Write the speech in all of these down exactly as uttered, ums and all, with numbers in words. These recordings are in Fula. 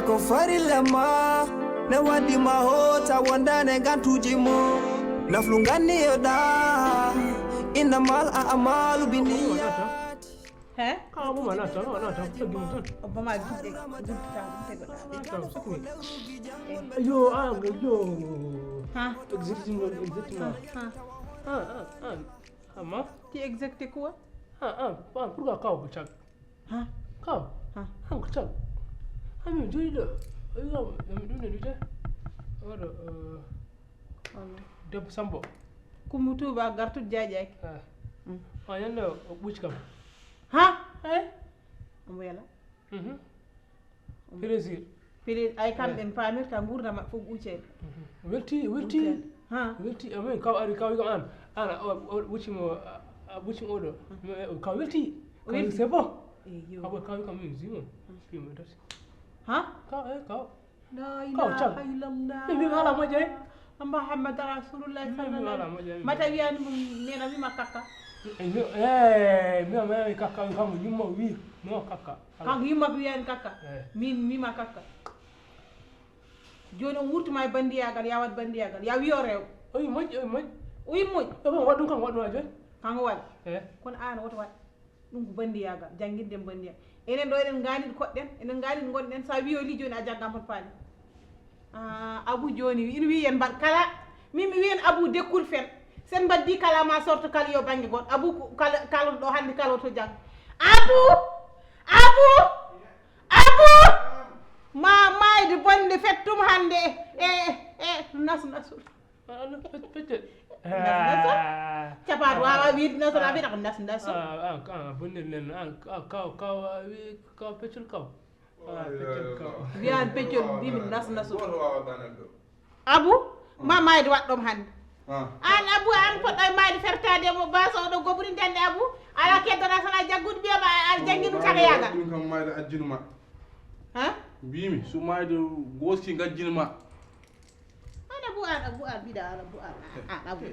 Ko farilla ma, ne waddi ma hoota wondane gantuji mo. Naflu ganniyoɗa, innamal a'malu binniyat. He? Kawa mo mana tan, mana tan, ko gimo tan. O bama gidde, gidde tan, tego tan. Mana tan, sukmi. Yo, an, yo. Ha? Exactement, exactement. Ha, ha. Ah, ah, ah. Amma? Ti exacte quoi? Ah, ah, ah, pourquoi kawa ko cag? Ha? Kaw. Ha? An ko cag. Ami joyi ɗo. Oyi kam, ami ɗum ne wiyte. Oɗo, eh, debbo Sambo. Kumbu Tuuba gartuɗo jaaƴaaki. Ah. Mm. O ñande o ɓuuci kam. Ha? Eh? Omo wela. Mhm. Plaisir. Pili ay kamɓe en paamirta nguurndam maɓɓe fof ɓuuceede. Welti, welti. Ha? Welti, amen, kaw ari, kaw kam an. An, a, a, a ɓuccimo, a, a ɓuccimo oɗo. Mi, eh, kaw welti. Kaw welti. C'est bon. Eh, yo. Kaw, kaw kam min zimo. Zimo dati. Ha? Kaw, eh, kaw. La Kaw, cam. Ilaha illallah. Mi, mi, ala moƴƴa, eh. Muhammad Rasulullah. Mi, mi, sallallahu ala moƴƴa, mi. Mata wiyani mo, nena wima kakka. Eh, mi, eh, mi, mi, mi, kakka, kam, yumma wi, no, kakka. Kanko yumma ko wiyani kakka. Eh. Min, mi ma kakka. Joni o wurtuma e bandiyagal, ya wat bandiyagal, ya wiyo rew. O wi moƴƴi, o wi moƴƴi. O wi moƴƴi. E ko waɗ ɗum kam, waɗ ɗum ha joni. Kanko waɗi. Eh. Kono an woto waɗ. Ɗum ko bandiyagal, janngirde bandiyagal. Enen ɗo eɗen ngaanidi koɗɗen, eɗen ngaanidi ngonɗen, so a wiyo li joni a jaggan hoto paali. Ah, Abu joni, ina wiyi en mbaɗ kala, min mi wiyen Abu dekkol fen. Sen mbaddi kala ma sorto kala yo bannge goɗɗo. Abu ko kala, kala ɗo hannde kala to jang. Abu! Abu! Abu! Ma mayde bonde fettum hannde. E, e, e, nasu, nasu. Ah, no, pec-, peccel. Nas, nas. Ah. Capaat waawa wiide nas, ah, wiide ko nas, nas. Ah, ah, ah, bonnir nen, ah, ah, kaw, kaw, ah, wi-, kaw peccel kaw. Ah, peccel kaw. Wiyan peccel, mbimi nas, nas. Gooto waawa ganal ɗo. Abu, ma mayde waɗɗom hannde. Ah. An Abu, an poɗɗo e mayde fertade mo basa oɗo gobri ndende Abu. Ala keddora sana jaggude mbiyama a, a janngi ɗum caga yagal. Ɗum kam mayde ajjinuma. Ha? Mbimi, so mayde goski gajjinuma. An Abu, an Abu, an mbiɗa, an Abu, an, an Abu.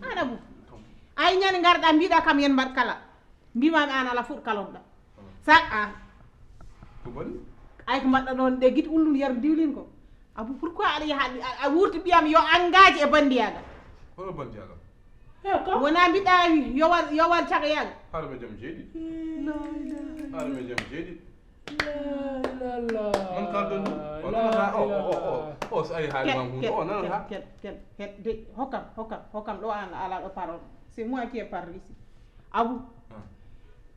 An Abu. Ay ñande ngarɗa mbiɗa kam yen mbaɗ kala. Mbimami an ala fuɗ kalonɗa. Sa an. Ko boni? Ay ko mbaɗɗa ɗon ɗe git ullun yar diwlin ko. Abu, pourquoi aɗa yaha, a, a wurti mbiyam yo engage e bandiyagal? Hono bandiyagal? Eh, ko? Wona mbiɗa yo war, yo war caga yaga? Haɗa ma jam jeeɗi. La ilaha. Haɗa ma jam jeeɗi. La ilaha. Man kalɗon ɗum? O nanata, o, o, o, o, o, so ari haali ma hunde, o nanata. Kel, kel, kel, kel, de, hokkam, hokkam, hokkam, ɗo an a ala ɗo parole. C'est moi qui ai parlé ici. Abu. Ah.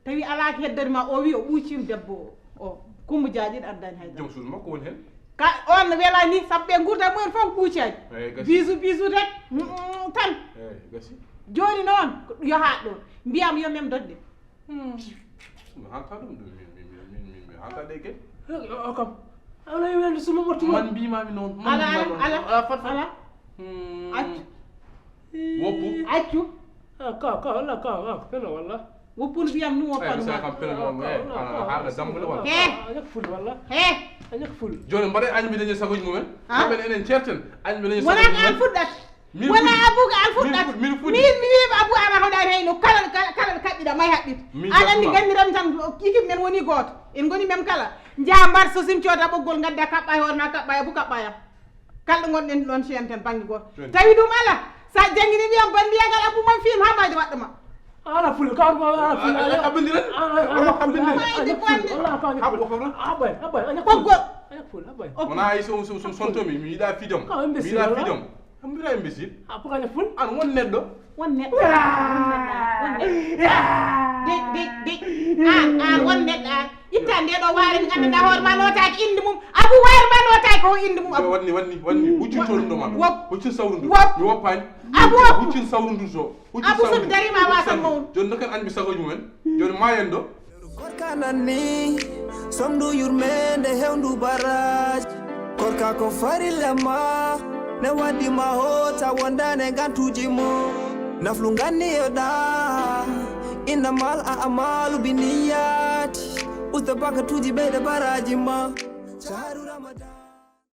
Tawi ala ko heddori ma, o wi o ɓuucima debbo o. O, Kumba Jaaƴiɗo addani hay dara. Joom suudu makko woni hen. Ka, on no welani, sabu ɓe gurdam mumen fof ɓuucani. Eyi, gasi. Bisou, bisou rek. Mm, mm, tan. Eyi, gasi. Joni noon, ko yaha ɗon. Mbiyam yo mem dodde. Hmm. Mi halta ɗum, ɗum, min, min, min, min, min, min halta ɗe kadi. Eh, o, o kam. Ala yo welde suma ɓortu man. Man mbimami noon, man ala, mbimami ala, noon. Ala, ala, fat, fat. Ala. Hmm. Accu. Woppu. Accu. Ah, ka, ka, walla ka, ah, ko peno walla. Woppu no mbiyam ɗum woppa. Eh, ɗum sa kam peno noon, eh, ala, ala, haala dambude walla. He. A ñak ful walla. He. A ñak ful. Joni mbaɗe añɓe dañi sagoji mumen. Ha? Kamɓe enen certain. Añɓe dañi sagoji mumen. Wona ko an fuɗɗat. Min wona fuɗɗi. Abu ko an fuɗɗat. Min fuɗɗi. Min, min wiima Abu ana hoɗa reyno kala, kala, kala kaɓɓiɗa may haɓɓit. Min aɗa anndi gasma. Ganndiram tan, équipe men woni gooto. En ngoni même kala. Njaha mbar so sim cooda ɓoggol ngadda kaɓɓa e hoore ma, kaɓɓa e Abu, kaɓɓa yam. Kala ɗo ngonɗen ɗon centen bannge gooto. Ɓen. Tawi ɗum ala. Sa janngini mbiyam banndiyagal Abu man film ha mayde waɗɗo ma. Ala ful, ka ala ful. A, a, a, a banndiral? A, a, a, a banndiral. Mayde bonde. Wala ka. Habbo ko non? Abay, abay, a ñak ful. Ɓoggol. A ñak ful, abay. Ok. Wona ay so, so, so sonto mi, mi yiɗa fidam. Ka imbécile, mi yiɗa wala? Fidam. Mbira imbécile. Ah, pourquoi a ñak ful? An won neɗɗo. Won neɗɗo. Ah. Won neɗɗo. Ah. De, de, de. An, an won neɗɗo an. Itta nde ɗo waare mi annda hoore ma notaaki inde mum. Abu waare ma notaaki ko inde mum Abu. Wanni, wanni, wanni. Huccin tolndo ma. Wop. Huccin sawrundu. Wop. Mi woppaani. Abu wop. Huccin sawrundu so. Huccin sawrundu. Abu so mi darima a wasan mawnu. Joni no kan anmi sagoji mumen. Joni ma en ɗo. Korka nanni, somdu yurmende hewndu baraji. Korka ko farilla ma, ne waddi ma hoota wondane gantuji mo. Naflu ganniyoɗa, innamal a'malu binniyati. Usta bakatuji ɓeyde baraji ma. Shahru Ramadan.